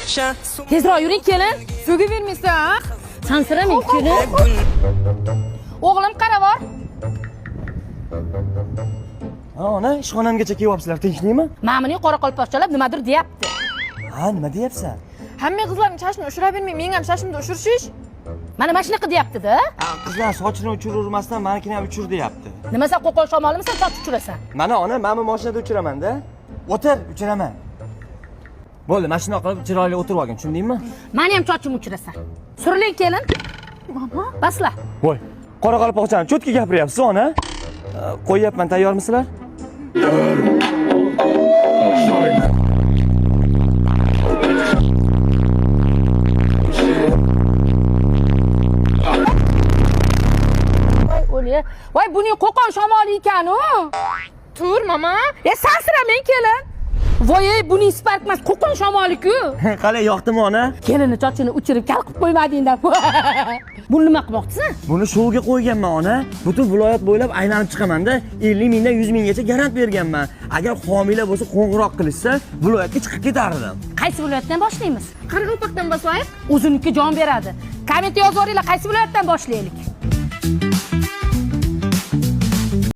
Tezroq yuring, kelin. So'kavermaysan, a? Sansiramang, kelin. O'g'lim, qaravor. Ha, ona, ishxonamgacha kelyapsizlar, tinchlikmi? Mana buning qoraqalpoqchalab nimadir deyapti. Ha, nima deyapsan? Hamma qizlarning shashini ushiravermay, men ham shashimni ushirishish. Mana shunaqa deyapti-da. Ha, qizlar sochini uchiravermasdan manikini ham uchir deyapti. Nima sen qo'qon shamolimisan, soch uchirasan? Mana ona, men bu mashinada uchiraman-da. O'tir, uchiraman. Bo'ldi, mana shundoq qilib chiroyli o'tirib olgin, tushundingmi? Mani ham sochimni uchirasan. Suriling, kelin. Mama. Basla. Voy, qoraqalpoqchani cho'tki gapiryapsiz, ona. Qo'yyapman, tayyormisizlar? Voy o'li. Voy, buning qo'qon shamoli ekan-u. Tur, mama. E, sansiramang, kelin. Voy, ey, buning Spark emas, qo'qon shamoli-ku. Qalay, yoqdimi, ona? Kelinni sochini uchirib kal qilib qo'ymading-da. Buni nima qilmoqchisan? Buni shouga qo'yganman, ona. Butun viloyat bo'ylab aylanib chiqaman-da, 50 mingdan 100 minggacha garant berganman. Agar homila bo'lsa qo'ng'iroq qilishsa, viloyatga chiqib ketardim. Qaysi viloyatdan boshlaymiz? Qoraqalpoqdan boslaylik. O'ziniki jon beradi. Kommentga yozib yuboringlar, qaysi viloyatdan boshlaylik?